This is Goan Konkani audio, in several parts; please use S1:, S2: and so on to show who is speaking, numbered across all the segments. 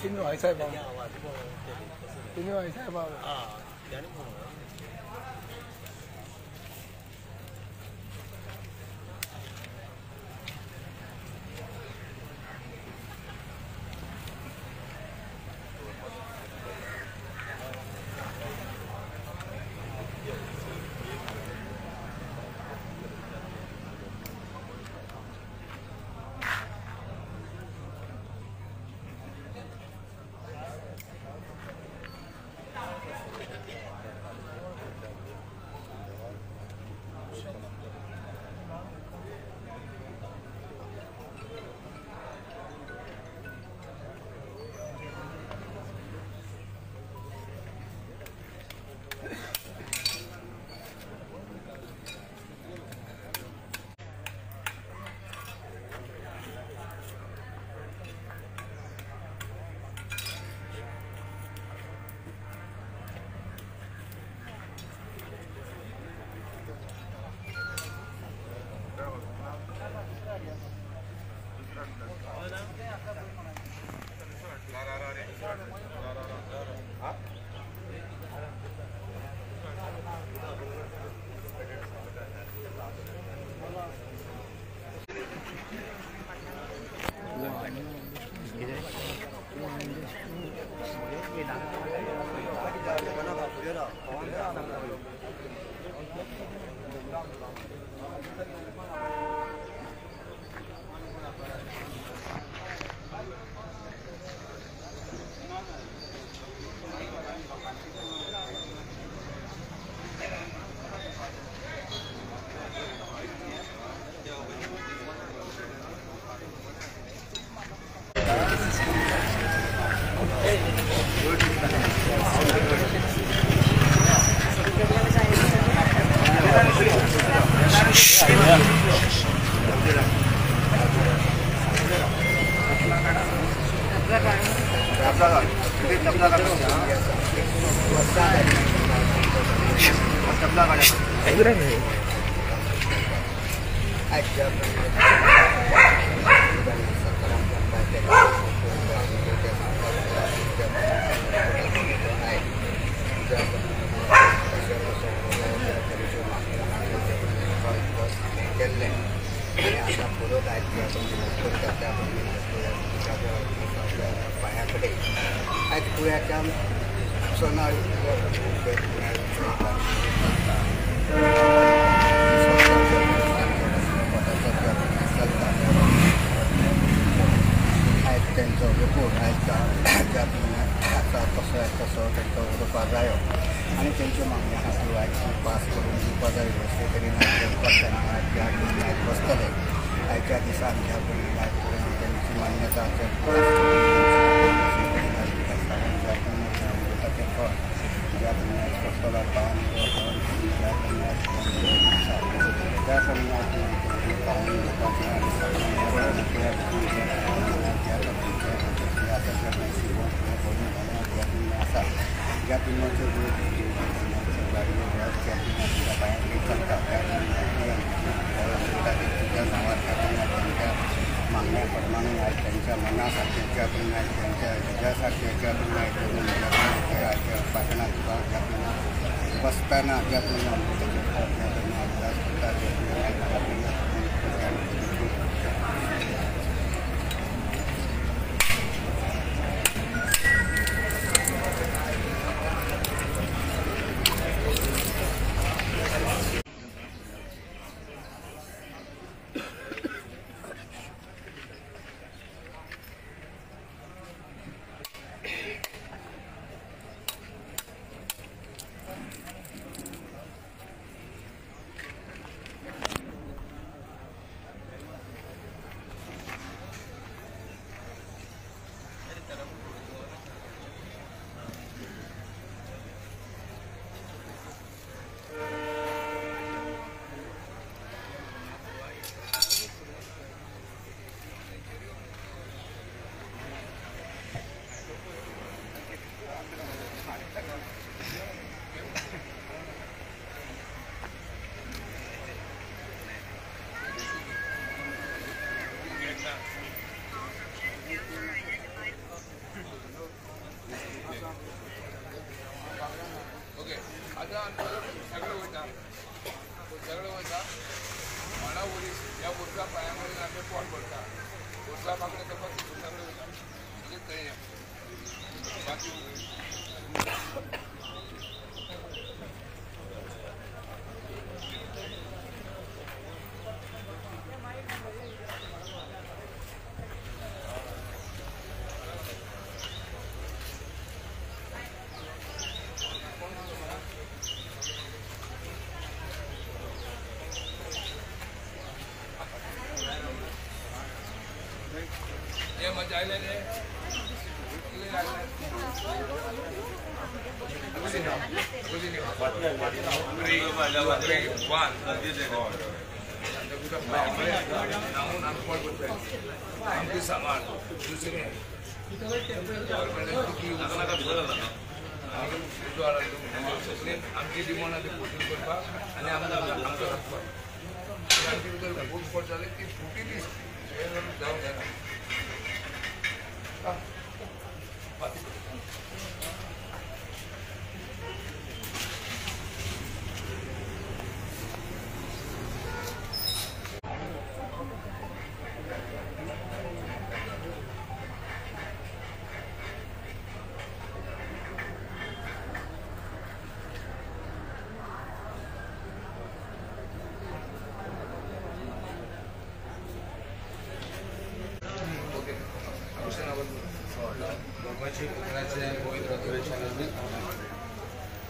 S1: तुम्ही व्हायसाय बाबा, तुम्ही व्हायसाय बाबा. सामान दुसरें आमची डिमांड आसा ती फुलफील करपाक आनी आमचो हक्क आमचे भितर फूट पडट जाली ती फुटी दीस जावंक जायना.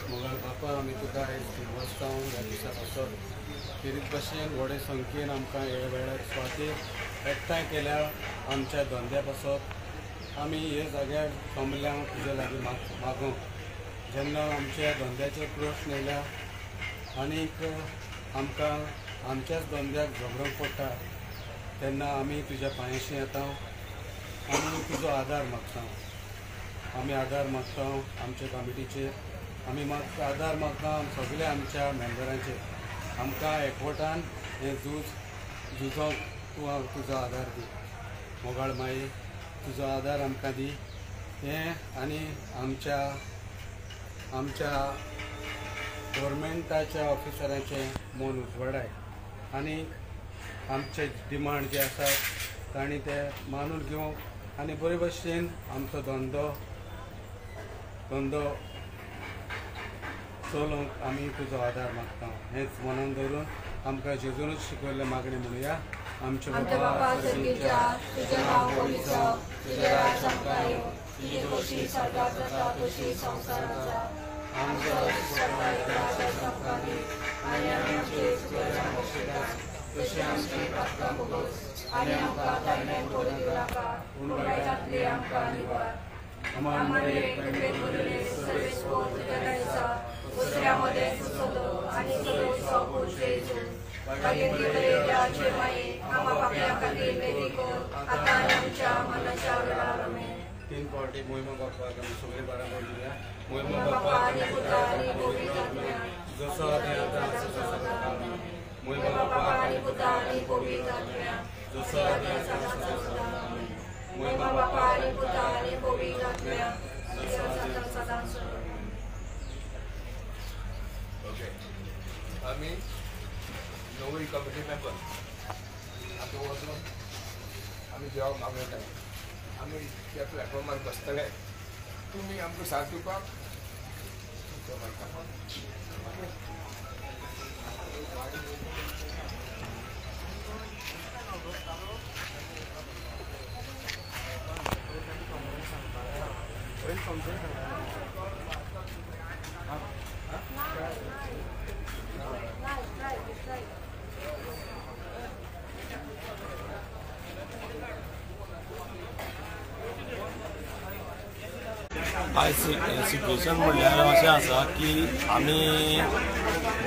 S2: मोगाळ बापा आमी तुका आयज देवस्थान ह्या दिसा पासत खेरीत भशेन व्हडे संख्येन आमकां ह्या वेळार सुवातेर एकठांय केल्या आमच्या धंद्या पासत आमी हे जाग्यार जमल्या तुजे लागीं मागूंक. जेन्ना आमच्या धंद्याचे प्रश्न येयल्या आनीक आमकां आमच्याच धंद्याक झगडूंक पडटा तेन्ना आमी तुज्या पांयशी येता आनी तुजो आदार मागता. आमी आदार मागता आमच्या कमिटीचेर, आमी आदार मागता सगल्या आमच्या मेंबरांचेर. आमकां एकवटान हें झूज झुजोंक तूं तुजो आदार दी. मोगाळ माई तुजो आदार आमकां दी हें आनी आमच्या आमच्या गव्हर्मेंटाच्या ऑफिसरांचें मन उजवाडाय आनी आमचे डिमांड जे आसात तांणी ते मानून घेवंक आनी बरे भशेन आमचो धंदो धंदो चलोवंक आमी तुजो आदार मागता. हेंच मनान धरून आमकां जेजूनच शिकयल्लें मागणें म्हणुया. आमच्या बापा
S3: सर्गेच्या तुजें नांव पवित्र जावं, तुजें राज्य आमकां येवं, तुजी खोशी स्वर्गात जाता तशी संवसारांत जावं. आमचो आदार आमकां दी आनी आमचे चुकल्यार बक्षिता तशी आमची पातकां भोगोस आनी आमकां ताळमेळ पडूं दिवं नाका, पूण वायटांतली आमकां निवार. आमरे कृपेन भरिल्ले सर्वेस्पर तुज्या लागीं आसा, दुसऱ्या मदें तूं सदो आनी सदोसो पुरूष जेजू. भाग्यवती देवाचे माये आम्हा पापयां खातीर बेगीन कर आतां आनी आमच्या मरणाच्या वेळार. आमेन.
S2: तीन फावटी मोहिमा बाप्पाक आमी सगळे बराबर दिल्या. मोहिमा
S3: बाप्पा आनी पुता आनी पवित्र आत्म्या,
S2: जसो आदी आतां आसा तसो सदां.
S3: मोहिमा बाप्पा आनी पुता आनी पवित्र आत्म्या,
S2: जसो आदी आतां आसा तसो सदां.
S3: मोहिमा बाप्पा आनी पुता आनी पवित्र आत्म्या, जसो आतां सदां.
S1: ओके, आमी नवी कमिटी मेंबर आतां वचून आमी देवाक मागूं येता. आमी त्या प्लॅटफॉर्मार बसतले, तुमी आमकां साथ दिवपाक.
S4: आयज सिट्युएशन म्हणल्यार अशें आसा की आमी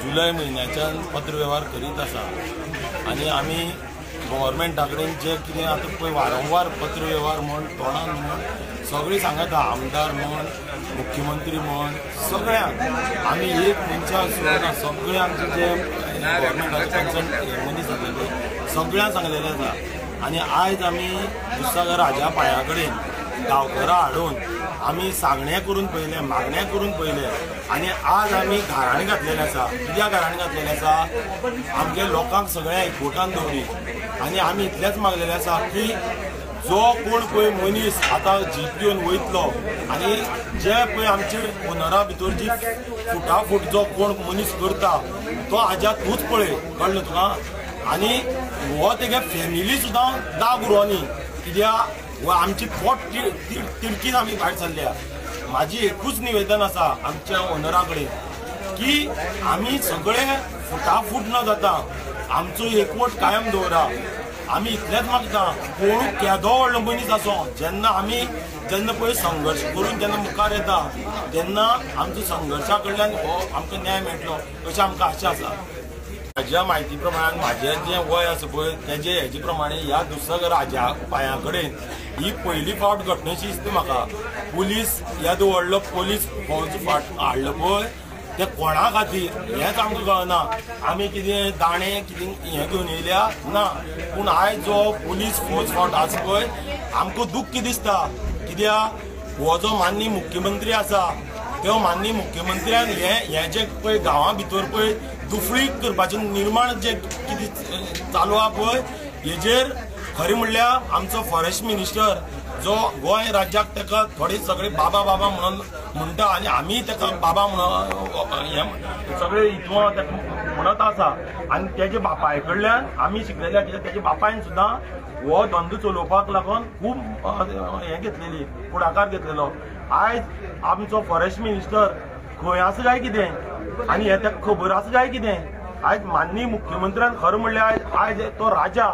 S4: जुलय म्हयन्याच्यान पत्रवेव्हार करीत आसा आनी आमी गव्हर्मेंटा कडेन जे कितें आतां पळय वारंवार पत्रवेव्हार म्हण तोंडान म्हण सगळीं सांगता, आमदार म्हण मुख्यमंत्री म्हण सगळ्यांक आमी एक मनशाक सोडना, सगळे आमचे जे गव्हर्मेंटाचे कन्सर्न मनीस आसले ते सगळ्यांक सांगलेलें आसा. आनी आयज आमी दुधसागर हाज्या पांया कडेन गांवकरां हाडून आमी सांगणें करून पळयलें, मागणें करून पळयलें आनी आज आमी घाराणें घातलेलें आसा. कित्याक घाराणें घातलेलें आसा? आमगे लोकांक सगळ्या एकवटान दवरी आनी आमी इतलेंच मागलेलें आसा की जो कोण पळय मनीस आतां जीप घेवन वयतलो आनी जे पळय आमचे ओनरा भितर जी फुटाफूट जो कोण मनीस करता तो हाज्या तूंच पळय, कळ्ळें तुका? आनी हो तेगे फॅमिली सुद्दां दाग उरोनी, कित्याक आमची पोट तिडकीन आमी भायर सरल्या. म्हाजी एकूच निवेदन आसा आमच्या ओनरा कडेन की आमी सगळे फुटाफूट न जाता आमचो एकवट कायम दवरा. आमी इतलेंच मागता कोण केदो व्हडलो मनीस आसो जेन्ना आमी जेन्ना पळय संघर्श करून जेन्ना मुखार येता तेन्ना आमचो संघर्शा कडल्यान हो आमकां न्याय मेळटलो अशें आमकां आशा आसा. म्हाज्या म्हायती प्रमाण म्हाजें जें वय आसा पळय तेजे हेजे प्रमाणे ह्या दुसऱ्या राजा पांया कडेन ही पयली फावट घटनेशी दिसता म्हाका. पुलीस येदो व्हडलो पोलीस फौज फाट हाडलो पळय ते कोणा खातीर हेंच आमकां कळना. आमी कितें दाणे कितें हें घेवन येयल्या ना, पूण आयज जो पुलीस फौज फावट आसा पळय आमकां दुख्ख दिसता. कित्याक हो जो माननीय मुख्यमंत्री आसा तो माननीय मुख्यमंत्र्यान हें जें पळय गांवां भितर पळय दुफळी करपाचें निर्माण जें कितें चालू आहा पळय हेजेर खरें म्हणल्यार आमचो फॉरेस्ट मिनिस्टर जो गोंय राज्याक ताका थोडे सगळे बाबा बाबा म्हणून म्हणटा आनी आमी ताका बाबा म्हणून हें सगळे हितून ताका म्हणत आसा आनी तेजे बापाय कडल्यान आमी शिकलेले कित्याक तेजे बापायन सुद्दां हो धंदो चलोवपाक लागून खूब हें घेतलेली फुडाकार घेतलेलो. आयज आमचो फॉरेस्ट मिनिस्टर खंय आसा काय कितें आनी हें ताका खबर आसा काय कितें. आयज माननीय मुख्यमंत्र्यान खरें म्हणल्यार आयज तो राजा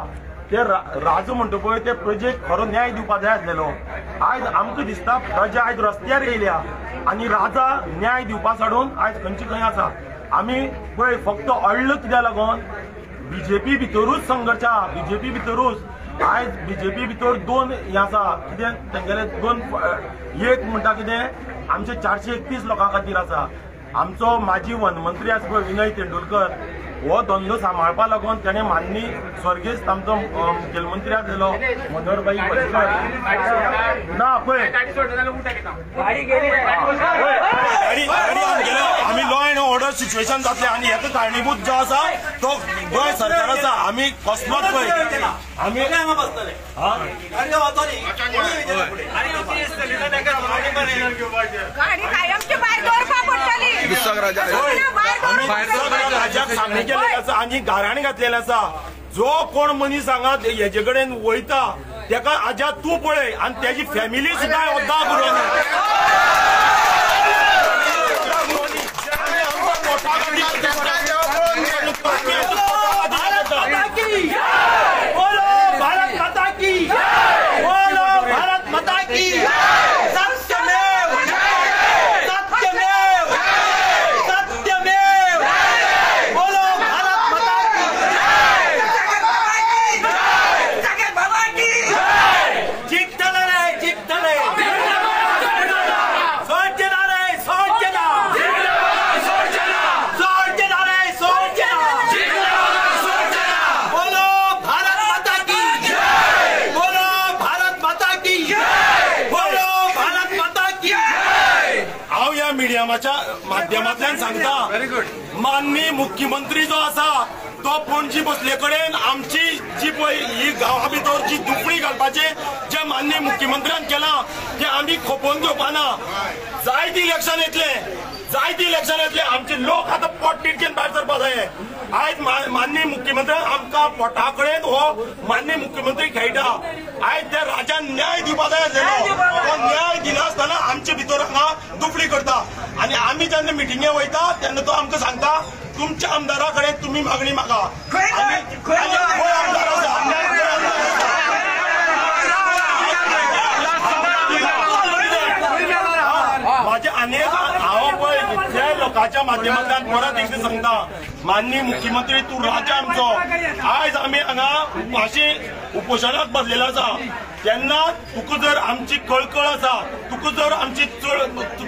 S4: ते राजो म्हणटा पळय ते प्रजेक खरो न्याय दिवपाक जाय आसलेलो. आयज आमकां दिसता प्रजा आयज रस्त्यार येयल्या आनी राजा न्याय दिवपा साडून आयज खंयचे खंय आसा. आमी पळय फक्त अडलो कित्याक लागून बीजेपी भितरूच संघर्श आहा. बीजेपी भितरूच आयज बीजेपी भितर दोन हें आसा कितें तेंगेले दोन एक म्हणटा कितें आमचे 431 लोकां खातीर आसा. आमचो माजी वनमंत्री आसा पळय विनय तेंडुलकर हो धंदो सांबाळपा लागून तेणें माननीय स्वर्गेस्त आमचो मुखेलमंत्री आसलेलो मनोहरभाई पर्रीकर ना पळय आमी लॉ एंड ऑर्डर सिच्युएशन जातलें आनी हेका कारणीभूत जो आसा तो गोंय सरकार आसा. आमी कसलोच पळय आमी राजाक सांगणी केल्लें आसा आनी गाराणें घातलेलें आसा. जो कोण मनीस हांगा हेजे कडेन वयता तेका आजा तूं पळय आनी तेजी फॅमिली सुद्दां वखदां करून
S5: भारत माता की बोलो, भारत माता की सत्यमेव सत्यमेव सत्यमेव बोलो भारत माता की जिंकतले रे जिंकतले सोडचेना रे सोडचेना सोडचेना रे सोडचेना बोलो भारत माता की बोलो भारत माता की बोलो भारत माता की.
S4: हांव ह्या मिडियमाच्या माध्यमांतल्यान सांगता माननीय मुख्यमंत्री जो आसा तो पणजी बसले कडेन आमची जी पळय ही गांवा भितर जी दुफळी घालपाचें जें माननीय मुख्यमंत्र्यान केलां तें आमी खोपोवन घेवपा ना. जायते इलेक्शन येतले जायते इलेक्शन येतले आमचे लोक आतां पोट तिडकेन भायर सरपा जाय. आयज माननीय मुख्यमंत्र्यान आमकां पोटा कडेन हो माननीय मुख्यमंत्री खेळटा. आयज त्या राजान न्याय दिवपा जाय आसलेलो तो न्याय दिनासतना आमचे भितर हांगा दुफळी करता आनी आमी जेन्ना मिटिंगे वयता तेन्ना तो आमकां सांगता तुमच्या आमदारा कडेन तुमी मागणी मागा. खंय आमदार आसा म्हाजे आनी हांव पळय इतल्या लोकांच्या माध्यमांतल्यान परत एकदां सांगता माननीय मुख्यमंत्री तूं राजा आमचो. आयज आमी हांगा उपाशी उपोशणाक बसलेलो आसा तेन्ना तुका जर आमची कळकळ आसा तुका जर आमची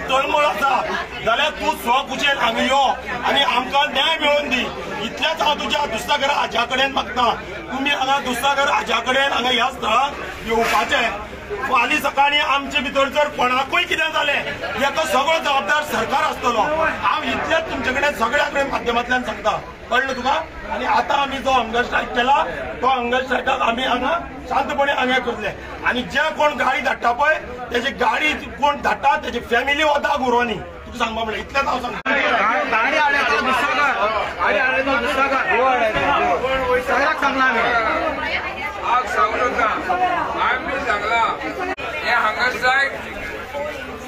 S4: तळमळ आसा जाल्यार तूं स्वखुशेन हांगा यो आनी आमकां न्याय मेळोवन दी. इतलेंच हांव तुज्या दुसऱ्या राजा कडेन मागता. तुमी हांगा दुसऱ्या राजा कडेन हांगा ह्या स्थळाक येवपाचें. फाल्यां सकाळीं आमचे भितर जर कोणाकूय कितें जालें हेका सगळो जबाबदार सरकार आसतलो. हांव इतलेंच तुमचे कडेन सगळ्या कडेन माध्यमांतल्यान सांगता. कळ्ळें तुका? आनी आतां आमी जो हंगर स्ट्रायक केला तो हंगर स्ट्रायकाक आमी हांगा शांतपणे हांगा करतले आनी जे कोण गाडी धाडटा पळय तेजी गाडी कोण धाडटा तेजी फॅमिली वता गुरवांनी. तुका सांगपा म्हणल्यार इतलेंच हांव सांगता.
S1: आमी सांगला हे हंगर स्ट्रायक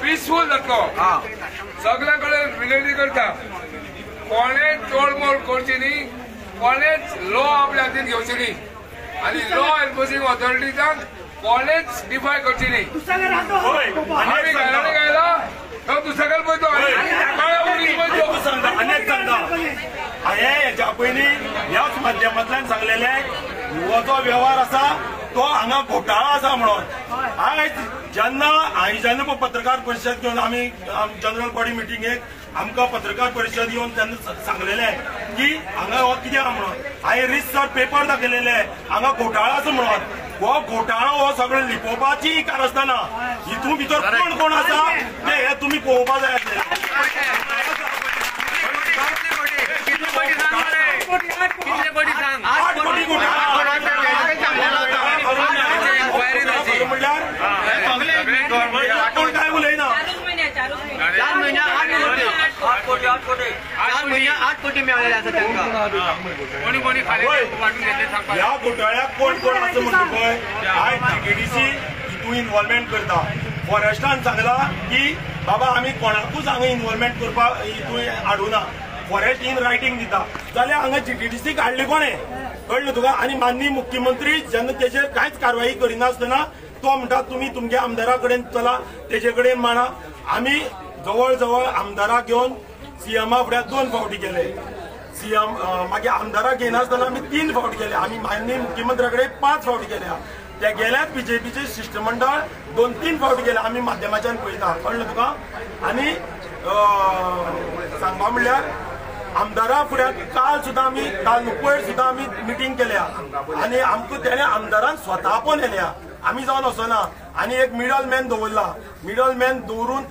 S1: पिसफूल जातलो. सगळ्या कडेन विनंती करता कोणेच तोडमोड करची न्ही, कोणेच लॉ आपल्या हातीन घेवची न्ही. आनी लॉ एन्फोर्सिंग ऑथॉरिटीजान कोणेच डिफाय करची न्ही. आमी घराने गायला तो दुसऱ्याकडे पळयतो.
S4: अनेक सांगता हांवें हेच्या पयलीं ह्याच माध्यमांतल्यान सांगलेलें हो जो वेव्हार आसा तो हांगा घोटाळा आसा म्हणून. आयज जेन्ना आयज पत्रकार परिशद घेवन आमी जनरल बॉडी मिटिंगेक आमकां पत्रकार परिशद येवन तेन्ना सांगलेलें की हांगा हो कितें आहा म्हणून. हांवें रिसर्च पेपर दाखयलेले हांगा घोटाळा आसा म्हणून. हो घोटाळो हो सगळो लिपोवपाची कारस्थाना हितून भितर कोण कोण आसा ते हे तुमी पळोवपा जाय आसलें. 8 कोटी घोटाळा म्हणल्यार कोण काय उलयना.
S5: 8 कोटी मेळ्ळेले आसा तांकां.
S4: ह्या घोटाळ्याक कोण कोण आसा म्हणटा पळय आयज जीटीडीसी हितून इन्वॉल्वमेंट करता. फॉरेस्टान सांगला की बाबा आमी कोणाकूच हांगा इन्वॉल्वमेंट करपाक हितून हाडुना, फॉरेस्ट इन रायटींग दिता जाल्यार हांगा जीटीडीसी काडली कोणें कळ्ळें तुका. आनी माननीय मुख्यमंत्री जेन्ना तेजेर कांयच कारवाई करिनासतना तो म्हणटा तुमी तुमच्या आमदारा कडेन चला तेजे कडेन मांडा. आमी जवळ जवळ आमदाराक घेवन सीएमा फुड्याक 2 फावटी गेले, सीएम मागीर आमदाराक घेयनासतना आमी 3 फावटी गेले, आमी माननीय मुख्यमंत्र्या कडेन 5 फावटी गेल्या. ते गेल्यात बीजेपीचे शिश्टमंडळ 2-3 फावटी गेले आमी माध्यमाच्यान पळयता कळ्ळें तुका. आनी सांगपा म्हणल्यार आमदारा फुड्याक काल सुद्दां आमी काल पयर सुद्दां आमी मिटींग केल्या आनी आमकां तेणें आमदारान स्वता आपोवन येल्या, आमी जावन वचना. आनी एक मिडल मॅन दवरला, मिडल मॅन दवरून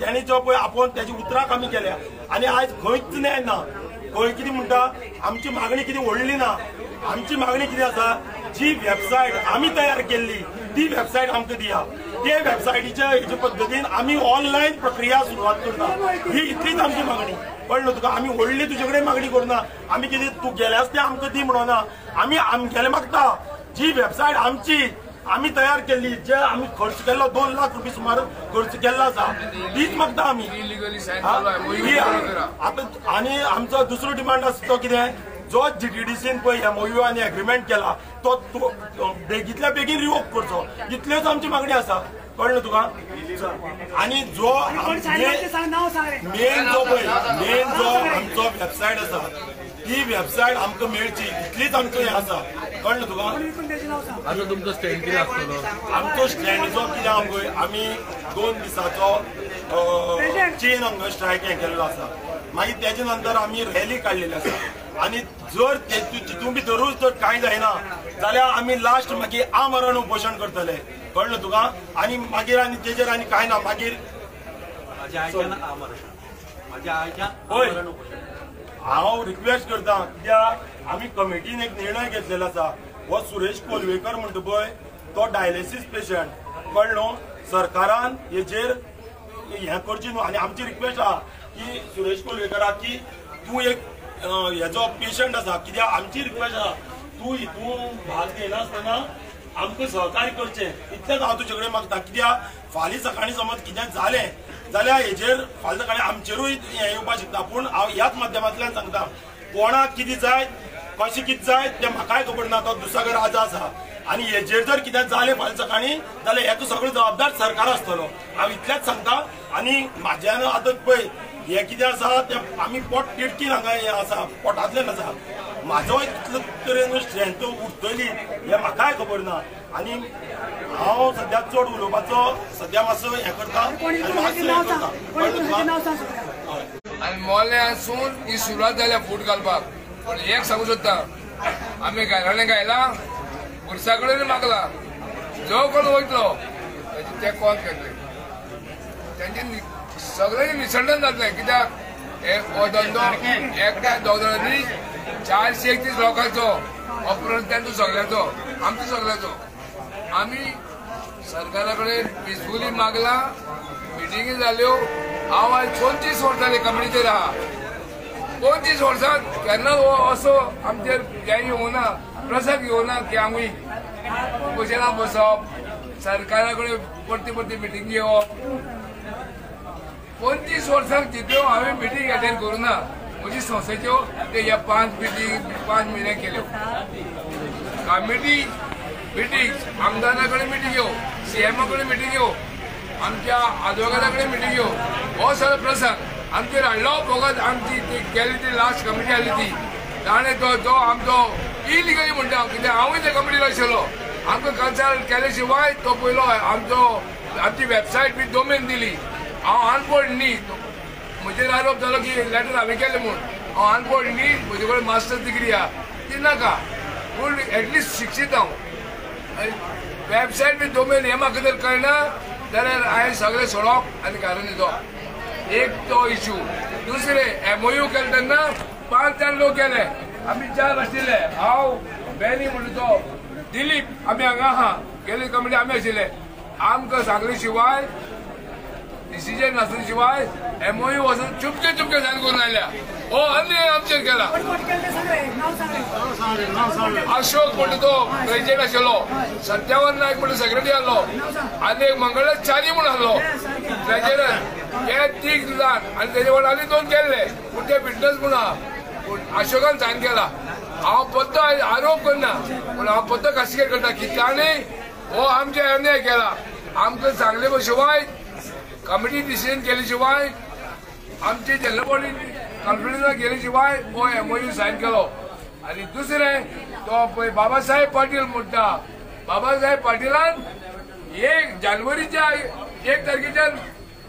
S4: तेणी जो पळय आपोवन तेजी उतरां आमी केल्या. आनी आयज खंयच न्याय ना. खंय कितें म्हणटा आमची मागणी कितें व्हडली ना. आमची मागणी कितें आसा, जी वेबसायट आमी तयार केल्ली ती वेबसायट आमकां दिया, ते वेबसायटीच्या हेजे पद्दतीन आमी ऑनलायन प्रक्रिया सुरवात करता, ही इतलीच आमची मागणी कळ्ळें तुका. आमी व्हडली तुजे कडेन मागणी करुना, आमी कितें तूं गेल्यास तें आमकां दी म्हणना, आमी आमगेलें मागता जी वेबसायट आमची आमी तयार केल्ली, जे आमी खर्च केल्लो 2 लाख रुपया सुमार खर्च केल्लो आसा तीच मागता आमी. आतां आनी आमचो दुसरो डिमांड आसा तो कितें, जो जीटीडीसीन पळय एमओयू आनी एग्रीमेंट केला तो बेगींतल्या बेगीन रिवोक करचो, इतल्योच आमची मागणी आसा कळ्ळें तुका. आनी जो मेन जो पळय मेन जो आमचो वेबसायट आसा ती वेबसायट आमकां मेळची इतलीच आमचो हें आसा कळ्ळें तुका.
S6: आतां तुमचो स्टँड कितें आसतलो?
S4: आमचो स्टँड जो कितें आहा पळय आमी 2 दिसाचो चेन हंगर स्ट्रायक हें केल्लो आसा. मागीर तेजे नंतर आमी रॅली काडलेली आसा आनी जर तितून भितरूच जर कांय जायना जाल्यार आमी लास्ट मागीर आमरण उपोशण करतले कळ्ळें तुका. आनी मागीर आनी तेजेर आनी कांय ना मागीर हय हांव रिक्वेस्ट करता कित्याक आमी कमिटीन एक निर्णय घेतलेलो आसा. हो सुरेश कोलवेकर म्हणटा पळय तो डायलिसीस पेशंट कळ्ळें न्हू. सरकारान हेजेर हें करचें न्हू. आनी आमची रिक्वेस्ट आहा की सुरेश कोलवेकराक की तूं एक हेजो पेशंट आसा कित्याक आमची रिक्वेस्ट आहा तूं हितून भाग घेयनासतना आमकां सहकार्य करचें इतलेंच हांव तुजे कडेन मागता. कित्याक फाल्यां सकाळीं समज कितें जालें जाल्यार हेजेर फाल्यां सकाळीं आमचेरूय हें येवपाक शकता. पूण हांव ह्याच माध्यमांतल्यान सांगता कोणाक कितें जाय कशें कितें जाय तें म्हाकाय खबर ना, तो दुसरो राजा आसा आनी हेजेर जर कितें जालें फाल्यां सकाळीं जाल्यार हेका सगळो जबाबदार सरकार आसतलो हांव इतलेंच सांगता. आनी म्हाज्यान आतां पळय हें कितें आसा तें आमी पोट तिडकीन हांगा हें आसा पोटांतल्यान आसा, म्हाजो इतले तरेन स्ट्रेंथ उरतली हें म्हाकाय खबर ना. आनी हांव सद्या चड उलोवपाचो सद्या मातसो हें करता.
S1: आनी मोल्यासून ही सुरवात जाल्या फूट घालपाक. पूण एक सांगू सोदता आमी गायराणे गायला पुरसा कडेन मागला जो कोण वयतलो तेजे ते कोण केल्ले तेंचे सगळ्यांनी निसंडन जातलें. कित्याक हो धंदो एकट्या दोग जाणांनी 431 लोकांचो ऑपरेशन तांचो सगळ्यांचो आमचो सगळ्यांचो. आमी सरकारा कडेन पिसफुली मागला, मिटिंगी जाल्यो. हांव आयज 25 वर्सां कमिटीचेर आहा, 25 वर्सां केन्ना हो असो आमचेर हें येवना, प्रसंग येवना की आमी उपोशणाक बसप, सरकारा कडेन परती परती मिटिंग घेवप. 25 वर्सांक जितल्यो हांवें मिटींग अटेंड करूं ना म्हजी संस्थेच्यो ते ह्या 5 मिटिंग 5 म्हयने केल्यो. कमिटी मिटींग आमदारा कडेन मिटींग घेवं, सीएमा कडेन मिटींग घेवं, आमच्या आदवोगादा कडेन मिटींग घेवं, हो सगळो प्रसंग आमचेर हाडलो. फकत आमची ती केली ती लास्ट कमिटी आसली ती ताणें तो जो आमचो इलिगली म्हणटा कित्याक हांवूय त्या कमिटीक आशिल्लो. आमकां कन्सल्ट केले शिवाय तो पयलो आमचो आमची वेबसायट बी डोमेन दिली. हांव अनपड न्ही, म्हजेर आरोप जालो की लेटर हांवें केलें म्हूण. हांव अनपड न्ही, म्हजे कडेन मास्टर्स डिग्री आहा ती नाका, पूण एटलिस्ट शिक्षीत हांव. वेबसायट बी डोमेन हें म्हाका जर कळना जाल्यार हांवें सगळें सोडप आनी घरान येतलो. एक तो इशू. दुसरें एमओयू केलें तेन्ना 5 जाण लोक गेले, आमी 4 आशिल्ले, हांव बेनी म्हणटा तो दिलीप, आमी हांगा आहा गेले कमिटी आमी आशिल्ले. आमकां सांगले शिवाय डिसिजन नासले शिवाय एमओयू वचून चुपके चुपके सायन करून आयल्या. हो अन्याय आमचेर केला. अशोक म्हणटा तो प्रेसिडेंट आशिल्लो, सत्यावन नायक म्हणटा सेक्रेटरी आसलो, आनी एक मंगळार च्यारी म्हूण आसलो ट्रेजरर. हे 3 जाण आनी तेजे वांगडा आनी 2 केल्ले, पूण ते विटनस म्हूण आहा. पूण अशोकान सायन केला. हांव पत्तो आरोप करना, पूण हांव पत्तो कासिकेट करता की ताणें हो आमचेर अन्याय केला. आमकां सांगले शिवाय कमिटी डिसिजन केले शिवाय आमची जनरल बॉडी कॉन्फरन्साक गेले शिवाय हो एमओयू सायन केलो. आनी दुसरें तो पळय बाबासाहेब पाटील म्हणटा, बाबासाहेब पाटिलान 1 जानेवारीच्या 1 तारखेच्यान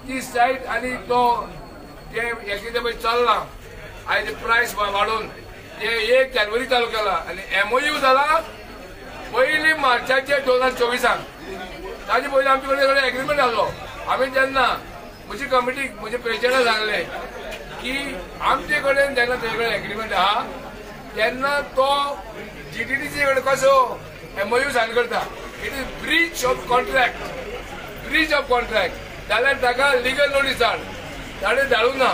S1: ती सायट आनी तो ते कितें पळय चल्लां आयज प्रायस वाडोवन ते 1 जानेवारी चालू केला आनी एमओयू जाला 1 मार्चाचे 2024. ताजे पयलीं आमचे कडेन सगळें एग्रीमेंट जाल्लो. आमी जेन्ना म्हजी कमिटीक म्हजे प्रेसिडेंटाक सांगलें की आमचे कडेन जेन्ना तेजे कडेन एग्रीमेंट आहा तेन्ना तो जीटीडीसी कडेन कसो एमओयू सायन करता, it is breach of contract. Breach of contract जाल्यार ताका लिगल नोटीस धाड. ताणें धाडूंक ना.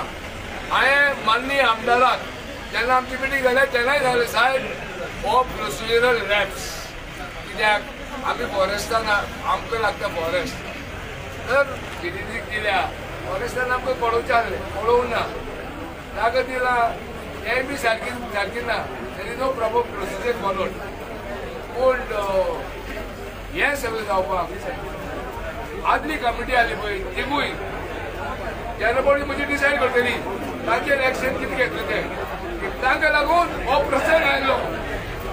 S1: हांवें माननीय आमदाराक जेन्ना आमची मिटींग जाल्या तेन्नाय सांगलें, साहेब हो प्रोसिजरल लॅप्स, कित्याक आमी फॉरेस्टान आमकां लागता फॉरेस्ट, तर जीटीडीसीक दिल्या फॉरेस्टान आमकां पळोवचें आसलें, पळोवंक ना. ताका दिला तें बी सारकी सारकी ना, तरी नो प्रॉपर प्रोसिजर फॉलोड. पूण हें सगळें जावपाक आदली कमिटी आसली पळय तिगूय जनरल बॉडी म्हजी डिसायड करतली तांचेर एक्शन कितें घेतलें तें. तांकां लागून हो प्रसंग आयलो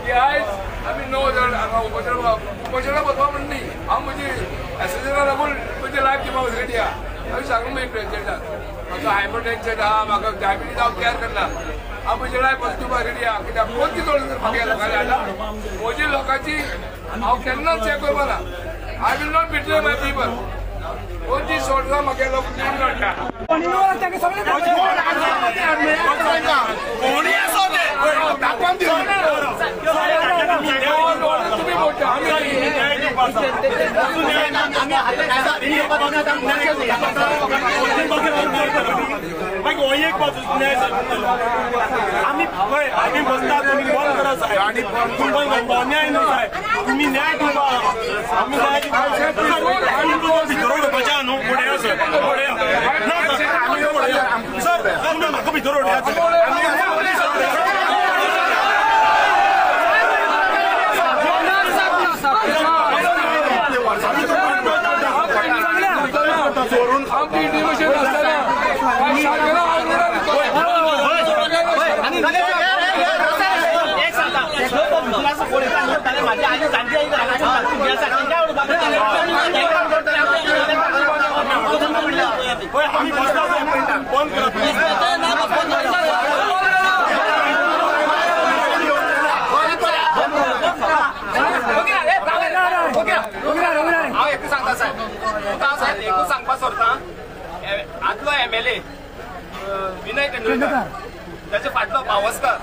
S1: की आयज आमी 9 जाण हांगा उपोशणाक वचपा म्हण न्ही, हांव म्हजी एसोसिएशना लागून म्हजी लायफ दिवपाक रेडी आहा. हांवें सांगूं म्हजी प्रेसिडेंटाक म्हाका हायपर टेन्शन आहा, म्हाका डायबिटीज हांव केअर करना, हांव म्हजी लायफ दिवपाक रेडी आहा. कित्याक कोणती जोडून म्हाका लोकांनी हाडला म्हजी लोकांची हांव केन्नाच चॅक करपा ना. I will not betray my people. कोणती सोडला म्हाका लोक मेळटा. तुमी मोठा
S4: एक बाजू न्याय आमी आमी बसता, तुमी बंद करा साहेब, अन्याय न्हू साहेब, तुमी न्याय दिवपा, आमी न्याय दिवपा भितर उडोवपाचें न्हू, उडया सर, उडया ना सर, सर म्हाका भितर उडया सर.
S5: हांव एकूच सांगता साहेब, तुका साहेब एकूच सांगपा सोदता, आदलो एमएलए विनय तेंडुलकर, ताचे फाटलो पावसकर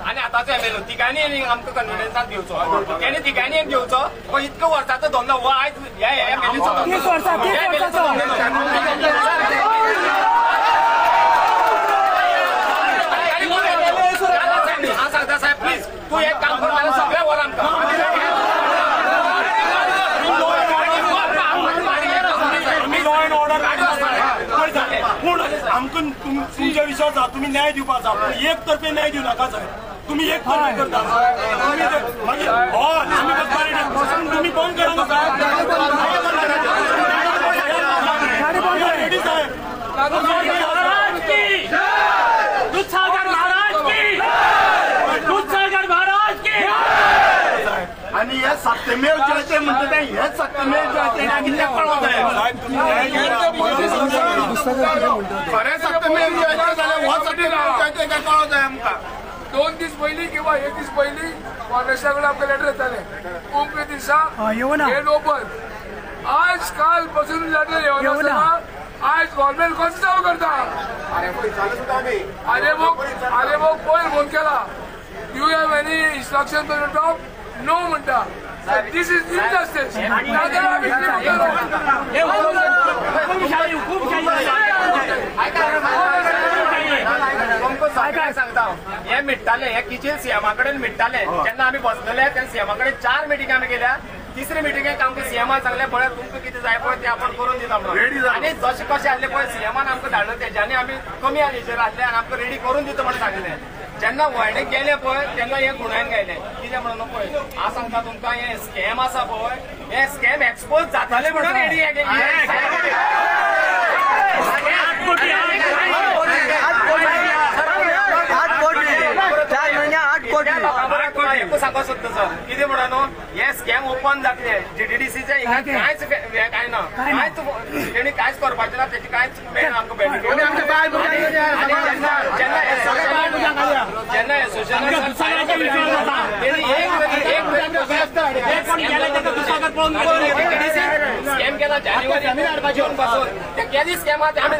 S5: आनी आतांचो एमएलए, तिगांनी आमकां कन्विडन्सान घेवचो, तेणी तिगांनी घेवचो. हो इतको वर्साचो धंदो हो आयज ह्या एमएलएचो धंदो. हांव सांगता साहेब, प्लीज तूं एक काम कर, जाल्यार सगळें व्हर आमकां.
S4: पूण आमकां तुमच्या विश्वास आहा, तुमी न्याय दिवपाक जाय, पूण एक तर्फे न्याय दिवं नाका साहेब. तुम्ही एक परमिट करता मागीर हय आमी बसपा रेडी, तुम्ही बंद करा रेडी साहेब।
S7: महाराज की दूधसागर, महाराज की दूधसागर, महाराज की।
S8: आणि हे सत्यमेव जयते म्हणते ते, हे सत्यमेव जयते कितें कळत आहे? खरें सत्यमेव जयते जाल्यार हो सत्यमेव जयते काय कळत आहे आमकां?
S1: 2 दीस पयलीं किंवा 1 दीस पयलीं कॉर्पोरेशना कडेन आमकां लेटर येताले, अमके दिसा गेट ओपन। आज काल पासून लेटर येवना, आज गव्हर्नमेंट कसं चालू करता? अरे मग पयर फोन केला, you have any instruction to the top? No म्हणटा। This is injustice.
S5: काय सांगता हे मिट्टाले, हे किचन सीएमा कडेन मिट्टाले। जेन्ना आमी बसलेले तेन्ना सीएमा कडेन 4 मिटिंग आमी केल्या। तिसरी मिटिंगेक आमकां सीएमान सांगलें पळय तुमकां कितें जाय पळय तें आपूण करून दिता म्हणून। आनी जशें कशें आसलें पळय सीएमान आमकां धाडलें तेज्यांनी आमी कमी हेजेर आसले आनी आमकां रेडी करून दिता म्हणून सांगलें। जेन्ना व्हडले गेले पळय तेन्ना हे गुणान गायले कितें म्हणून पळय हांव सांगता तुमकां हे स्कॅम आसा पळय, हे स्कॅम एक्सपोज जाताले म्हणून रेडी सांगो सोदता सर कितें म्हणून हे स्कॅम ओपन जातले। जीटीडीसीचे हिंगा कांयच हें कांय ना, कांयच तेणी कांयच करपाचें ना, तेची कांयच मेळना आमकां बेनिफीट। जेन्ना एसोसिएशन स्कॅम केला जानेवारी जून पासून, ते केदी स्कॅम आहा ते आमी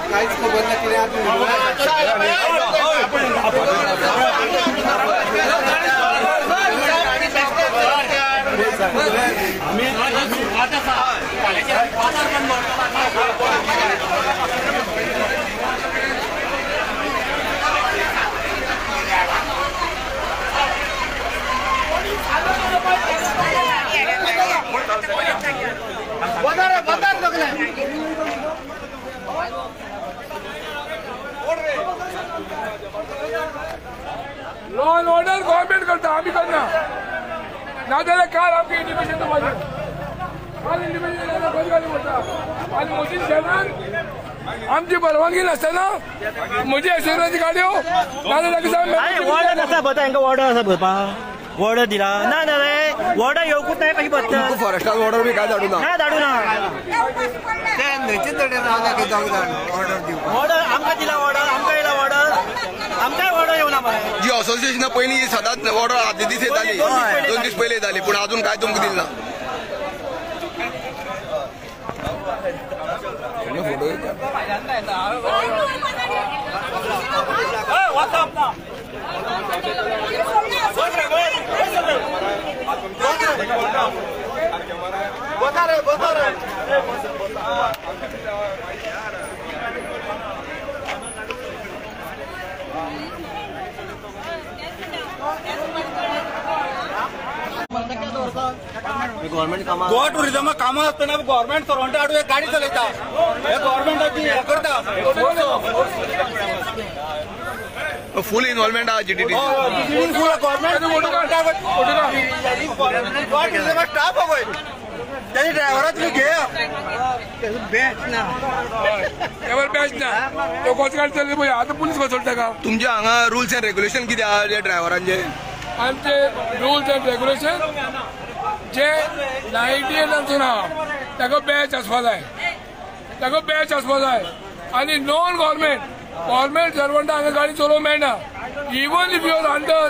S8: कांयच खबर ना कितें
S1: लॉ अँड ऑर्डर गव्हर्नमेंट करता, आम्ही करना ना जाल्यार काल आमकां इंडिमेशन दिवपाचें, काल इंडिमेशन खंय घालूं पडटा। आनी म्हजी शेतान आमची परवानगी नासतना म्हजी एसोसिएशनाची गाडयो नाजाल्यार
S9: ऑर्डर आसा पळय, तांकां ऑर्डर आसा पळय, ऑर्डर दिला ना ना रे ऑर्डर येवकूच नाही कशी बसता
S8: फॉरेस्टान ऑर्डर बी काय धाडू ना,
S9: ना धाडू ना ऑर्डर आमकां दिला, ऑर्डर आमकां येयला, ऑर्डर आमकांय ऑर्डर येवना मरे।
S8: जी असोसिएशना पयलीं सदांच ऑर्डर आदले दीस येताली, 2 दीस पयलीं येताली, पूण अजून काय तुमकां दिली ना। फोटो
S6: गोवा टुरिजमा कामां आसतना गव्हर्मेंट सर्वंटा हाडून एक गाडी चलयता, हे गव्हर्मेंटाची हें करता।
S8: फूल इन्वॉल्वमेंट आहा जीटीडी,
S6: फूल गव्हर्मेंट गोवा टुरिजमा स्टाफ पळय तेजे ड्रायव्हरा तुमी घेया,
S1: बॅच ना तो कस गाडी चलयता पळय। आतां पुलीस बसोवता का
S8: तुमच्या हांगा रुल्स एंड रेग्युलेशन कितें आहा ड्रायव्हरांचे?
S1: आमचे रुल्स एंड रेग्युलेशन जे 98 आहा ताका बॅच आसपा जाय, ताका बॅच आसपा जाय। आनी नॉन गव्हर्मेंट गव्हर्मेंट सर्वंटा हांगा गाडी चलोवंक मेळना। Even if you are under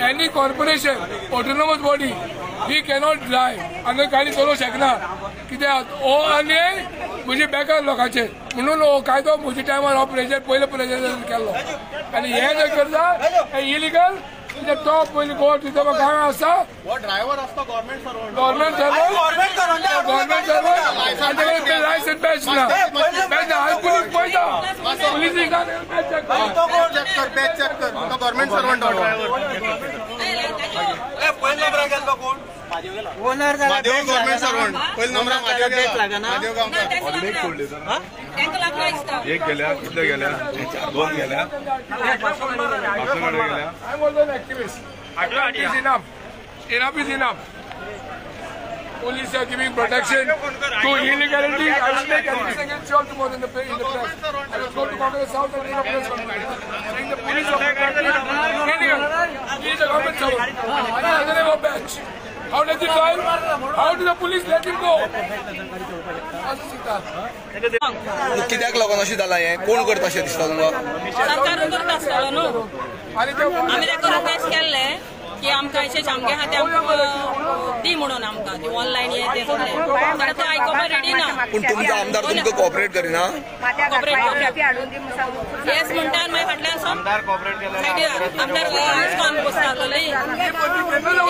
S1: any corporation autonomous body He cannot drive. हांगा गाडी चलोवंक शकना कित्याक हो अन्याय म्हजे बेकार लोकांचेर म्हणून हो कायदो म्हज्या टायमार हो प्रेजर पयले प्रेजर केल्लो आनी हे जे करता हे इलिगल. कित्याक तो पयलीं गोवा तुजो काय आसा
S8: ड्रायव्हर आसता government servant
S1: government licence batch ना बॅच ना पुलीस पळयता पुलीस
S8: बॅच चेक कर तो गव्हर्मेंट सर्वंट ड्रायव्हर पयले नंबरार गेलो कोण म्हादेव गव्हर्मेंट सर्वंट पयले नंबरार म्हादेव गेला म्हादेव गांवकार
S10: एक गेल्या कितले गेल्या दोन गेल्या गेल्या.
S1: I am also an activist. Is enough. Enough is enough. Police are giving protection to illegality. I will make every single shot tomorrow in the press. I will go to Congress South and in a press conference. Saying the police are protecting illegal. He is a government servant. And he doesn't have a badge. How does he drive? How do the police let him go?
S11: कित्याक लागून अशें जालां हें कोण करता अशें दिसता तुमकां?
S12: सरकारूच करता आसतलो न्हू. आमी ताका रिक्वेस्ट केल्ले की आमकां अशें आमगे खातीर आमकां दी म्हणून आमकां ती ऑनलायन हें तें सगळें जाल्यार तो आयकोपाक रेडी ना.
S11: पूण तुमचो आमदार तुमकां कॉपरेट करिना?
S12: कॉपरेट येस म्हणटा आनी मागीर फाटल्यान आमदार काम बसता आसतले.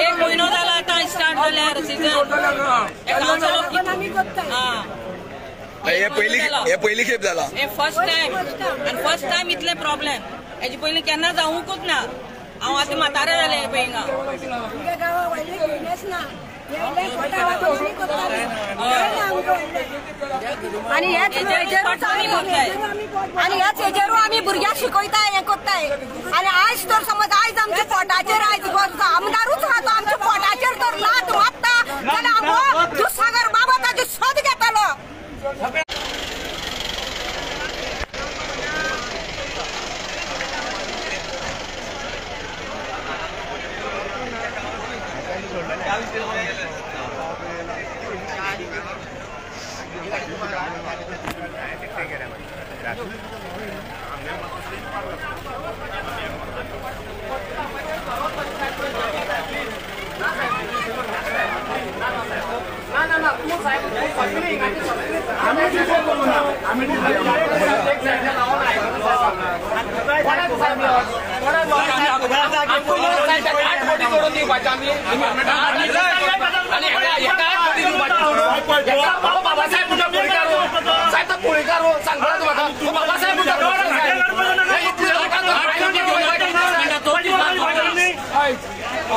S12: एक म्हयनो जाला आतां स्टार्ट जाल्यार सिजन गांवचो लोक आं
S11: हे पयली खेप जाला
S12: हे फर्स्ट टायम आनी फर्स्ट टायम इतले प्रॉब्लेम. हेजे पयलीं केन्ना जावंकूच ना. हांव आतां म्हातारे जालें पळय हिंगा.
S13: आनी ह्याच हेजेरू आमी भुरग्यांक शिकयताय हें करताय. आनी आयज तर समज आयज आमच्या पोटाचेर आयज आमदारूच आहा तो आमच्या पोटाचेर तर लात मारता जाल्यार आमकां दुधसागर बाबा ताजी सोद घेतलो.
S5: बाबासाहेब म्हणटा गोळीकार साहेब तो गोळीकार सांगता म्हाका बाबासाहेब म्हणटा.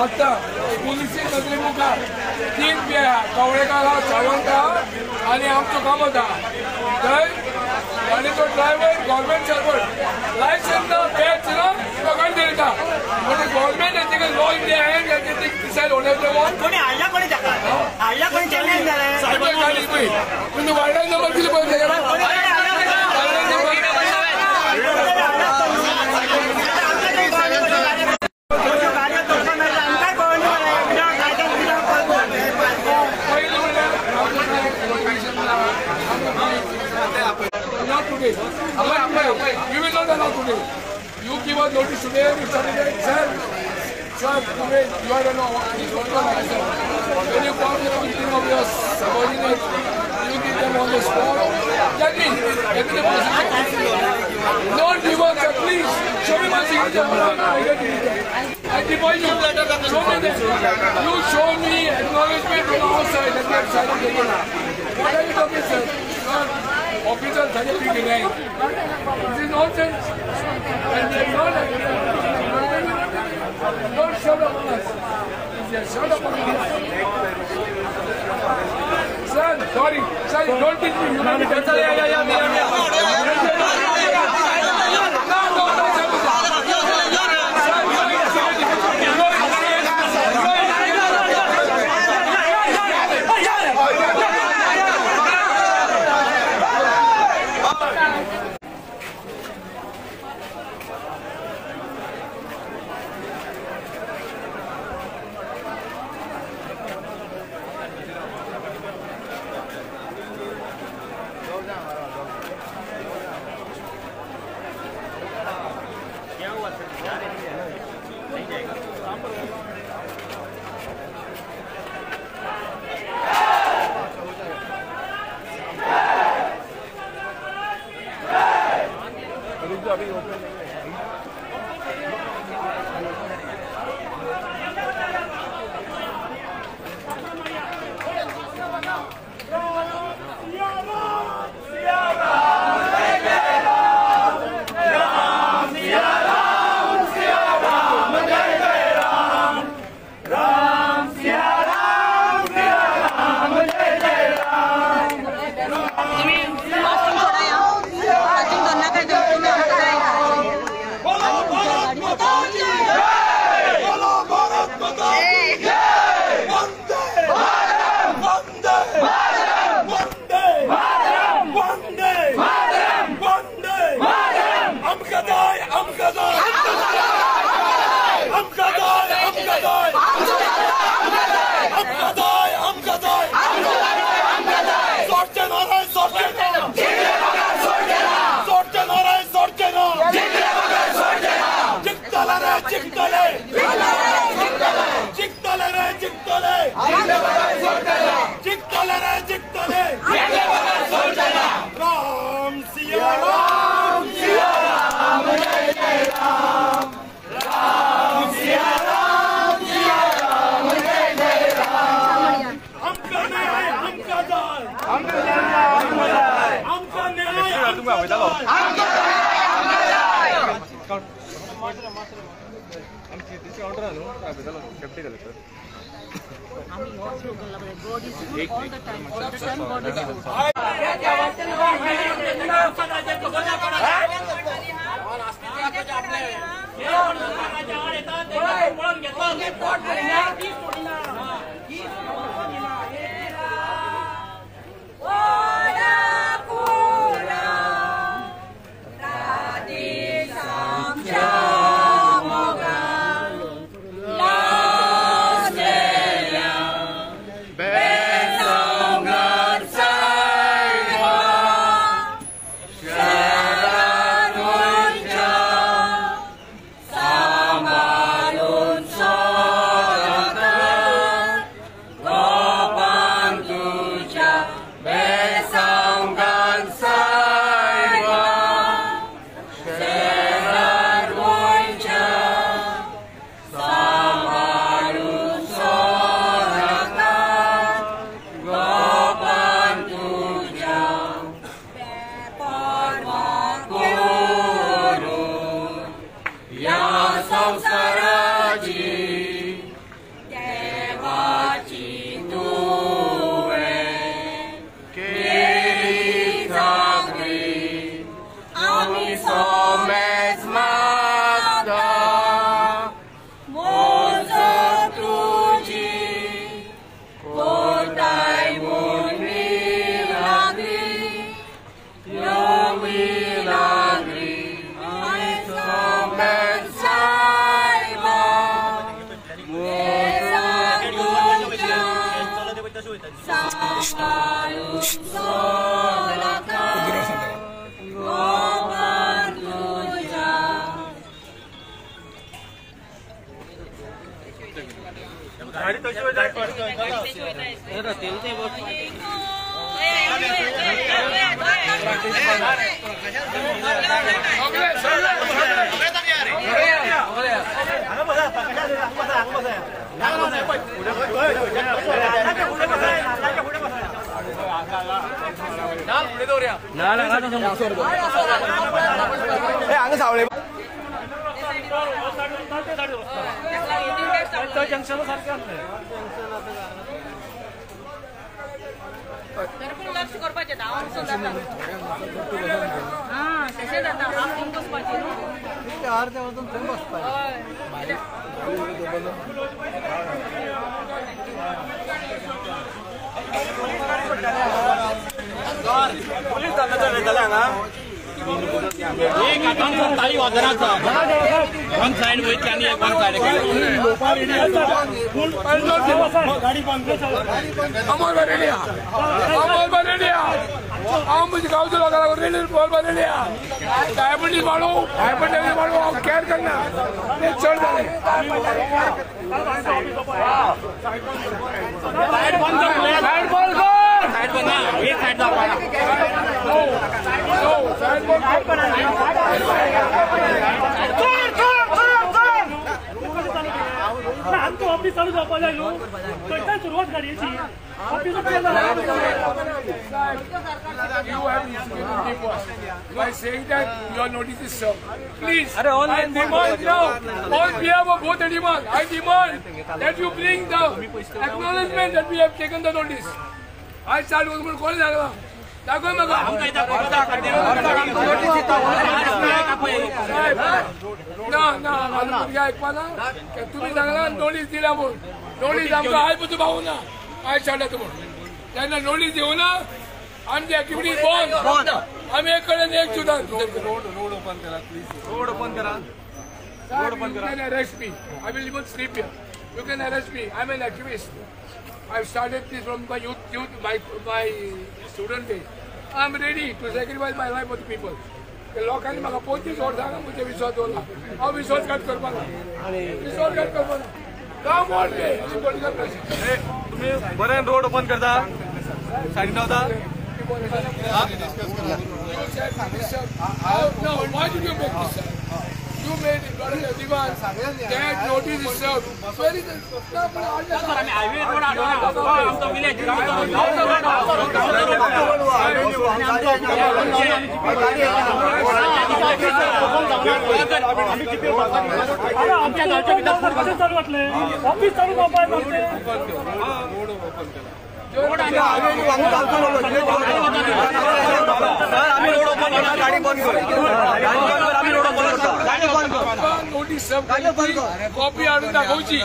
S1: आतां पुलिसी नदरे मुखार तीन पी आहा कवळेकार आहा सावंत आहा आनी आमचो कामत आहा. थंय गाडीचो ड्रायव्हर गव्हर्मेंट सर्वंट लायसन्स ना बॅच ना तो गाडी चलयता. म्हणजे गव्हर्मेंट हेचे law in the hand decide होण्याचे गाडी पळय तुमी वार्डान नंबर दिले पळय Not today. You will not allow today. You give us notice today. You started, sir. Sir, today you are an officer. When you come to the meeting of your subordinates, you give them on the spot. Tell me, get me the procedure. Don't give us, sir, please. Show me my signature. I deploy you. Show me that. You show me acknowledgement from outside that you have signed the paper. What are you talking, sir? Sir, officers are being denied. This is nonsense. And they are not. Don't shout upon us. If they shout upon us. Sir, sorry. Sir, don't teach me. You don't teach me. No, no, no, sir.
S5: क्या हुआ सर? नहीं जाएगा।
S10: तो अभी ओपन नहीं है।
S8: राम सिया राम सिया राम जय जय राम, राम सिया राम सिया राम जय जय राम। हमका न्याय हमका जाय, हमका न्याय हमका जाय, हमका न्याय हमका जाय, हमका न्याय हमका जाय।
S12: God is good all the time. All the time God is good.
S1: Diabetes वाळो, हायपरटेन्शन वाळो, हांव केअर करना, ते चड जालें. सायड बंद कर, सायड बंद, एक सायड जावपा ना, सायड बंद कर.
S7: आमचो ऑफिस चालू जावपा जाय न्हू, खंयच्यान सुरवात गाडयेची office.
S1: You have by saying that your notice is served. Please, I demand now, on behalf of both the demand, I demand that you bring the acknowledgement that we have taken the notice. I start with कोण कोण सांगला दाखव म्हाका. ना ना आजून भुरग्यां आयकपा ना. तुमी सांगला नोटीस दिल्या म्हूण, नोटीस आमकां आयज पसून पावूना. आयज स्टार्ट जाता म्हूण तेन्ना नोटीस दिवना आमची एक्टिविटी बंद. आमी एक कडेन एक सुद्दां.
S10: रोड ओपन करा प्लीज, रोड ओपन करा.
S1: You can arrest me. I will even sleep here. You can arrest me. I'm an activist. I've started this from my youth, my student days. I'm ready to sacrifice my life for the people. लोकांनी म्हाका 25 वर्सां म्हजे विश्वास दवरला. हांव विश्वासघात करपाक ना, विश्वासघात करपाक ना. गांव मोडले पॉलिटिकल प्रेशर.
S10: तुमी बरें रोड ओपन करता सायडीन रावता.
S1: No, why did you make this, sir? You made it, brother, everyone. That notice is served. Where is it?
S5: Highway road आमचो विलेज.
S7: आमच्या गांवच्या भितर कशें चालू जातलें? ऑफिस चालू जावपाक जाय.
S11: आमी रोड ओपन करता, गाडी बंद कर, आमी रोड ओपन करता, गाडी बंद कर.
S1: नोटीस कॉपी हाडून दाखोवची.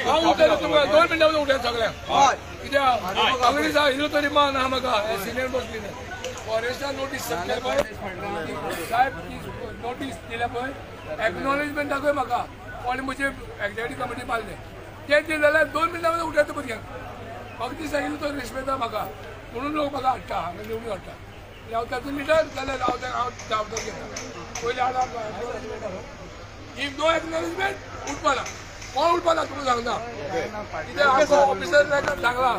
S1: हांव उठयलो तुमकां 2 मिनटां उठय सगळ्यांक. कित्याक काँग्रेस इल्लो तरी मान आहा म्हाका, सिनियर बसली न्हय. फॉरेस्टान नोटीस सर्व केल्या पळय साहेब, नोटीस दिल्या पळय, एक्नॉलेजमेंट दाखय म्हाका. कोणे म्हजे एक्झिक्युटीव कमिटी मारले ते दिलें जाल्यार 2 मिनटां मध्ये उठयता भुरग्यांक. फक्त सांगितलं तो रेस्पेद आहा म्हाका म्हणून लोक म्हाका हाडटा, हांगा निवडून हाडटा. हांव तातूंत लिडर जाल्यार हांव हांव जबाबदार घेता. पयलीं हाड if no acknowledgement उठपाना. कोण उठपाना तुमकां सांगता. कित्याक आमचो ऑफिसर सांगला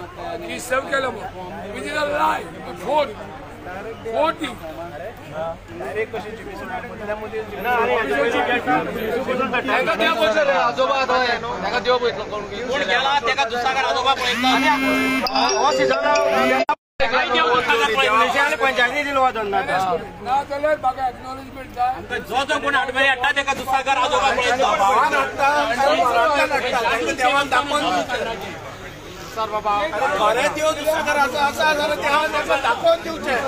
S1: की सर्व केला म्हणून, which is a lie. Four 40.
S5: कोण गेला तेका दुसरा आजोबा पळयता.
S9: पंचायती दिलो
S1: ना जाल्यार म्हाका एक्नॉलेजमेंट जाय.
S5: जो जो कोण आडमेळी हाडटा तेका दुसरा आजोबा पळयता.
S6: सर बाबा खरें देव दुसऱ्या आसा जाल्यार देवान ताका दाखोवन दिवचें.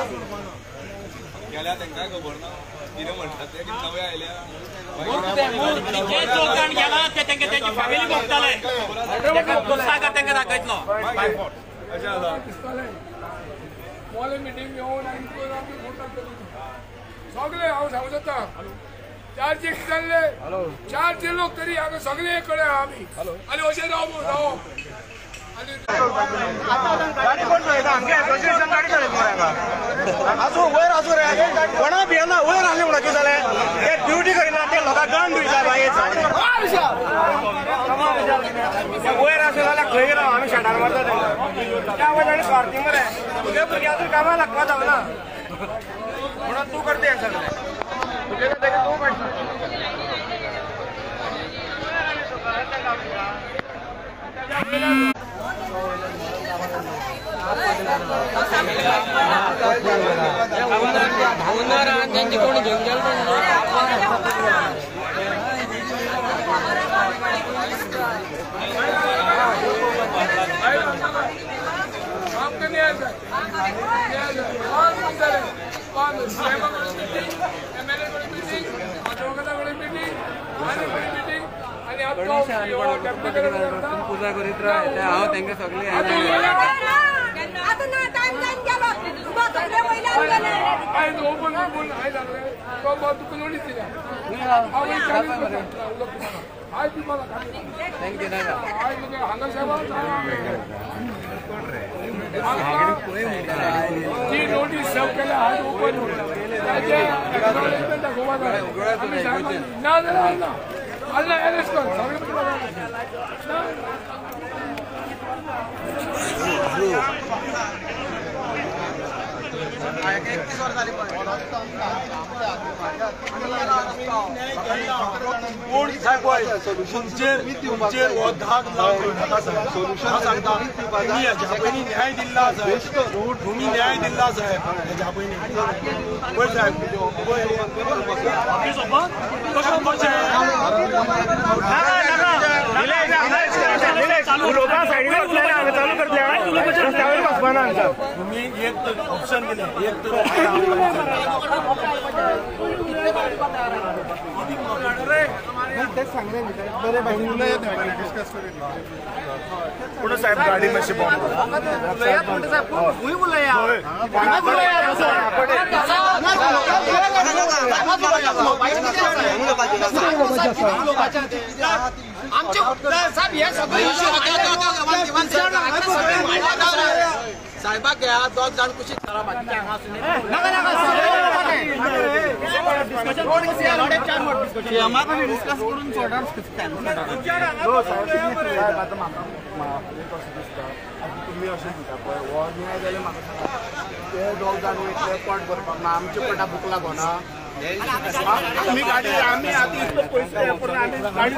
S10: गेल्या तांकां खबर ना कितें म्हणटात ते, नवे आयल्या.
S5: जे चौकान गेला ते तांकां तेंची फॅमिली भोगताले, दुसरा तांकां दाखयतलो.
S10: अशें आसा
S1: दिसतालें मोले मिटींग घेवन आनी सगळे. हांव सांगू शकता 4 जाल्ले 4 लोक तरी हांगा सगळे एक कडेन आहा आमी. आनी अशें राव रावप.
S9: गाडी कोण चलयता हांगे? एसोसिएशन गाडी चलयता मरे हांगा. आसूं वयर आसूं रे, कोणा भियेना वयर आसलें म्हणून कितें जालें? ते ड्युटी करिना, ते लोकांक गन दिता. वयर आसूं जाल्यार खंय राव, आमी शेतार मारता तांकां. त्या वयर आनी स्वार्थी मरे, तुगे भुरगे आजून कामां लागपा जावना म्हणून तूं करता हें सगळें. तुगे तूं काडटा.
S12: त्यांची कोणी घेऊन गेलो.
S2: पूजा करीत राव, हांव तांकां सगळें.
S13: आतां ना टायम जावन गेलो, सगळे वयल्यान गेले.
S1: आयज ओपन बोल हांवें सांगलें तो तुका नोटीस दिल्या. हांव आयज दिवपाक आयज तुका हांगा साहेब जी नोटीस सर्व केल्या आज ओपन ताजें एक्नॉलेजमेंट दाखोवपाक जाय. आमी सांगला ना जाल्यार ना आल्ला अरेस्ट कर सगळे.
S10: कोण साहेब तुमचेर तुमचेर हो धाक लावंक नाका साहेब. हांव सांगता तुमी हेज्या पयलीं न्याय दिल्ला साहेब, तुमी न्याय दिल्ला साहेब हेज्या पयलीं. पळय साहेब पळय तुम्ही एक तर ऑप्शन दिलें, एक तर
S9: पूण साहेब गाडी मातशी बंद
S5: आमचे साहेब हे सगळे इश्यू
S6: साहेबाक घ्या दोग जाण कुशीक करा बाकीचे हांगा आसून
S5: नाका नाका
S6: डिस्कस करून सोडा.
S9: आतां म्हाका एक अशें दिसता आतां तुमी अशें दिता पळय हो न्याय जाल्यार म्हाका सांगा ते दोग जाण वयतले पोट भरपाक ना, आमच्या पोटा भूक लागना. आमी गाडी आमी आतां इतलो पयसो हे करून आमी गाडी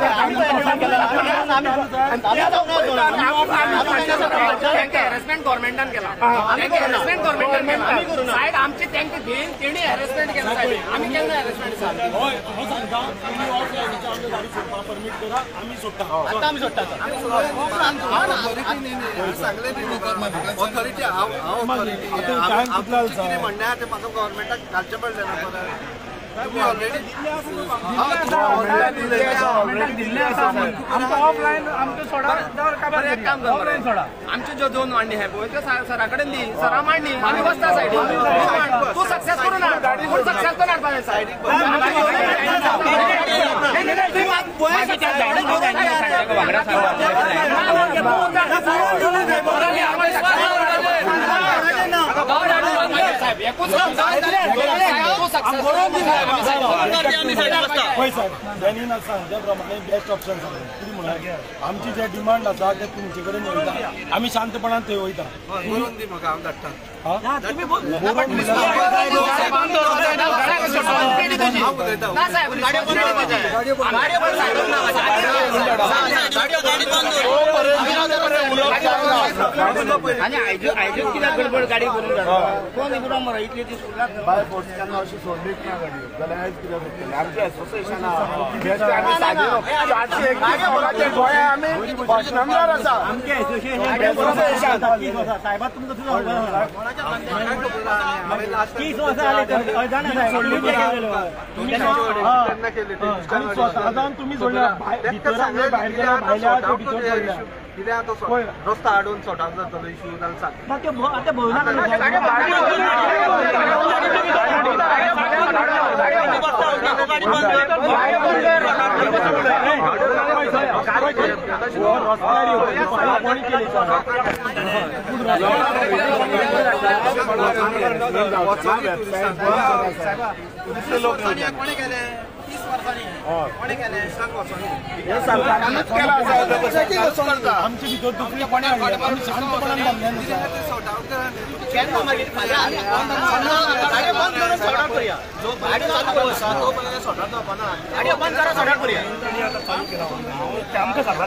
S5: तांकां हॅरेसमेंट गव्हर्मेंटान केला, हॅरेसमेंट गव्हर्मेंटान केला सायड आमची, तांकां घेवन तेणी हॅरेसमेंट केला सायब. आमी केन्ना हॅरेसमेंट सायब?
S4: हय हांव सांगता तुमी ऑफ लायनीचे आमच्या गाडी सोडपा परमीट करा, आमी सोडटा.
S6: आतां आमी सोडटा.
S10: सांगलें ऑथॉरिटी हांव ऑथॉरिटी कितें म्हणणें आहा तें म्हाका गव्हर्मेंटाक घालचें पडलें ना. तुम्ही ऑलरेडी
S7: दिल्ले आसा आमकां ऑफलायन आमकां सोडा.
S5: एक काम कर, आमच्यो ज्यो दोन मांडणी आहाय पळय त्यो सरा कडेन दी, सरा मांडणी आमी वचता सायडीन. तूं सक्सेस करून हाड, पूण सक्सेस करून हाडपा जाय सायडीक.
S4: पळय साहेब डॅनीन सांगच्या प्रमाणे बेस्ट ऑप्शन सांगलें. कितें म्हणल्यार आमची जे डिमांड आसा ते तुमचे कडेन वयता, आमी शांतपणान थंय वयता.
S10: बरोवन दी म्हाका, हांव धाडटा.
S6: आनी आयजूच कित्याक गडबड गाडी करून जाता कोण इगडो मरे इतले दीस उरला
S9: बाय फोर्स केन्ना अशी सोडलीच ना गाडी जाल्यार आयज कित्याक सोडटले? आमचें एसोसिएशन आहा, 431 गोंया आमी फर्स्ट नंबर आसा.
S6: आमचें एसोसिएशन साहेबा तुमकां सुद्दां
S4: स्वतः तुमी सोडल्या
S10: कितें आतां रस्तो हाडून सॉर्ट आवट जातलो इशू जाल्यार सांग.
S4: आमचे भितर दुसरी कोणें आमी शांतपणान थांबले.
S7: आमकां सांगला,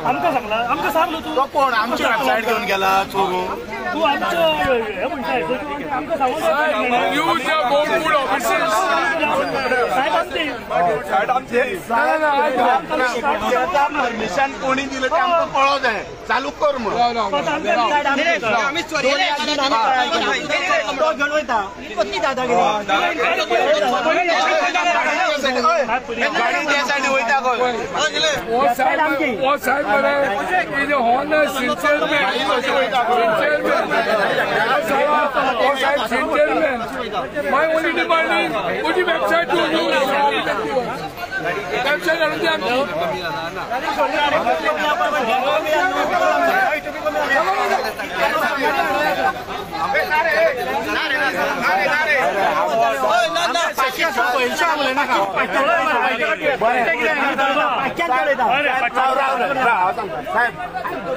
S7: आमकां सांगला, आमकां सांग न्हू तूं
S9: कोण आमची वेबसायट घेवन गेला चोरू
S7: तूं आमचो हें म्हणटा आमकां सांगून
S9: परमिशन कोणी दिलें तें आमकां कळो जाय, चालू कर म्हणून. गाडी त्या सायडी वयता खंय.
S1: हो साहेब मरे सिन्सियर मॅन, हो साहेब sincere man. My only demand is तुजी वेबसायट तूं वेबसायट हाडून दी आमची.
S10: साहेब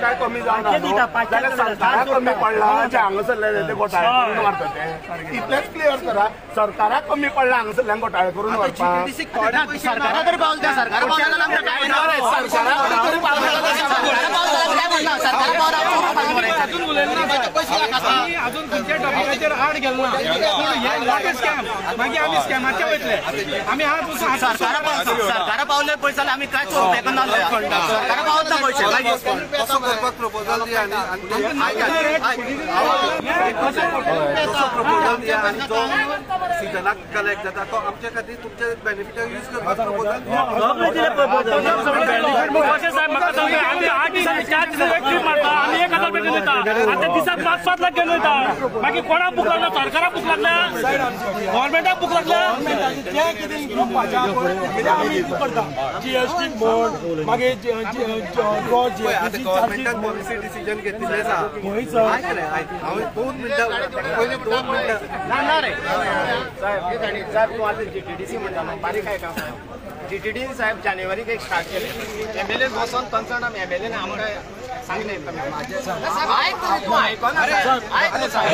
S10: काय कमी जावना जाल्यार सरकाराक कमी पडला जे हांगासरले ते घोटाळे करून व्हरता ते इतलेंच क्लियर करा. सरकाराक कमी पडला हांगासरल्यान घोटाळे करून व्हरपाक.
S6: सरकारा तरी पावल त्या सरकारा
S14: अजून खंयच्या टॉपिकाचेर आड गेलो ना. हे स्कॅम मागीर आमी स्कॅमाचे वयतले. आमी आज
S6: सरकारा पावले पयशे जाल्यार आमी कांयच सरकारा पावत ना पयशे.
S15: कसो करपाक प्रपोजल दी आनी कसो प्रपोजल दी आनी जो सिजनाक कलेक्ट जाता तो आमच्या खातीर तुमच्या बेनिफिटाक यूज करपाक प्रपोजल.
S7: साहेब म्हाका सांगता आमी 8 दिसांनी 4 दिसांनी एक ट्रीप मारता आमी 1000 रुपया घेवन वयता. आतां दिसाक 5-5 लाख घेवन वयता. मागीर कोणाक बूक लागला? सरकाराक बूक लागल्या, गव्हर्मेंटाक बूक लागल्या.
S10: तें कितें आमी करता जीएसटी म्हण मागीर
S15: गव्हर्मेंटान पॉलिसी डिसिजन घेतिल्लें आसा. हांव 2 मिनटां पयलीं 2 मिनटां
S5: ना रे साहेब साहेब तूं आतां जीटीडीसी म्हणटा न्हू बारीक आयक. जीटीडीन साहेब जानेवारीक एक स्टार्ट केलें. एमएलए वचोन कन्सर्न आमी एमएलएन आमकां सांगलें आयक तूं आयकना आयक साहेब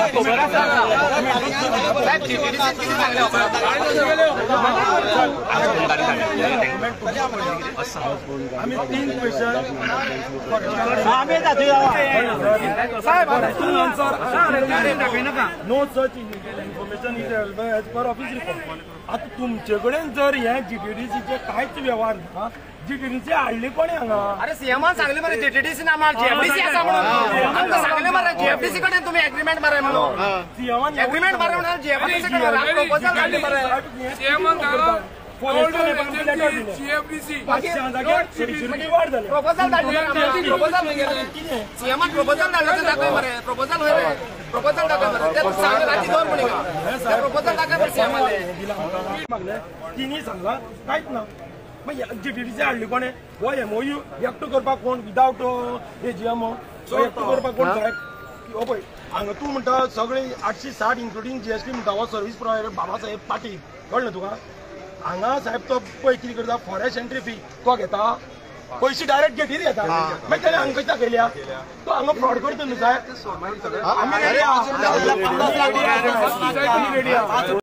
S5: साहेब जीटीडीसीन कितें सांगलें
S10: आमी 3 क्वेश्चन साहेब तूं answer. No such information is available as per office report. आतां तुमचे कडेन जर हे जीटीडीसीचे कांयच वेव्हार ना, जीटीडीसी हाडली कोणी हांगा?
S5: अरे सीएमान सांगले मरे जीटीडीसी ना जीएफडीसी आसा म्हणून आमकां सांगले मरे. जीएफडीसी कडेन तुमी एग्रीमेंट मरे म्हणून एग्रीमेंट मरे म्हणून जीएफडीसी कडेन प्रपोजल धाडली मरे.
S1: सीएमान
S5: प्रपोजल धाडले प्रपोजल सीएमान प्रपोजल धाडले दाखय मरे. प्रपोजल वयर प्रपोजल दाखय मरे. ते सांगले राती दवर म्हणी प्रपोजल दाखय मरे सीएमान.
S10: मागले तिनी सांगला कांयच ना. मागीर जीटीडीसी हाडली कोणें? हो एमओयू एकटो करपाक कोण विदावट एजीएम एकटो करपाक कोण साहेब? हो पळय हांगा तूं म्हणटा सगळे 860 इन्क्लुडींग जीएसटी म्हणटा. हो सर्वीस प्रोवायडर बाबासाहेब पाटील कळ्ळें तुका? हांगा साहेब तो पळय कितें करता, फॉरेस्ट एंट्री फी तो घेता, पयशे डायरेक्ट गेटीर घेता. मागीर ताणें हांगा कशें दाखयल्या? तो हांगा फ्रॉड करता न्हू साहेब. आमी रेडी आहा.